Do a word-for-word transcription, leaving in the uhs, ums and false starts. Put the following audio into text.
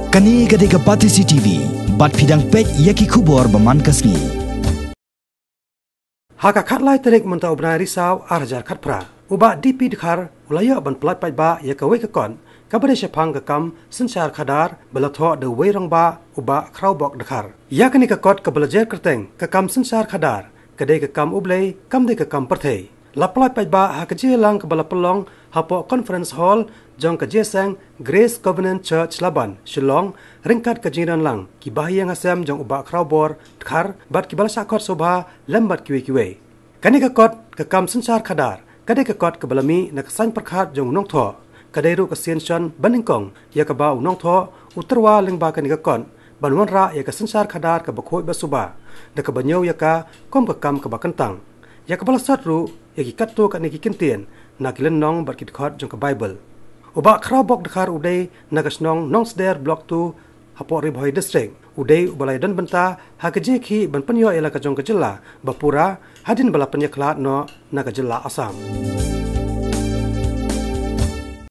Kane ka dei ka Batesi T V, bad phi dang peit ïa ki khubor ba man ka sngi. Ha ka khatlai tarik mynta u bnai Risaw ar hajar khatphra, u Bah D P Dkhar u la ïoh ban pyllait paidbah ïa kawei ka kot kaba dei shaphang ka kam synshar khadar ba la thoh da uwei rangbah, u Bah Khrawbok Dkhar. Ïa kane ka kot kaba la jer kyrteng ka kam synshar khadar, ka dei ka kam U Blei, kam dei ka kam pyrthei. La pyllait paidbah ha ka jingïalang kaba la pynlong hapoh Conference Hall jong ka jingïaseng Grace Covenant Church Laban, Shillong, ryngkat ka jingdon lang ki bahaïing hasem jong u Bah Khrawbok Dkhar bad kiba la shah khot sngewbha lem bad kiwei kiwei. Kane ka kot ka kam synshar khadar ka dei ka kot kaba la mih na ka saiñ pyrkhat jong u nongthoh. Ka dei ruh ka sien shon banyngkong ïa kaba u nongthoh u tyrwa lyngba kane ka kot ban wanrah ïa ka synshar khadar kaba khuid bad suba, da kaba ñiew ïa ka kum ka kam kaba kyntang, ïa kaba la sot ruh ïa ki katto katne ki kyntien na ki lynnong bad ki dkhot jong ka Baibl. U Bah Khrawbok Dkhar u dei na ka shnong Nongsder, Block two, hapoh Ri Bhoi District. U dei uba la ïadon bynta ha ka jingïakhih ban pynïoh ïa la ka jong ka jylla ba pura, hadien ba la pynïakhlad noh na ka jylla Assam.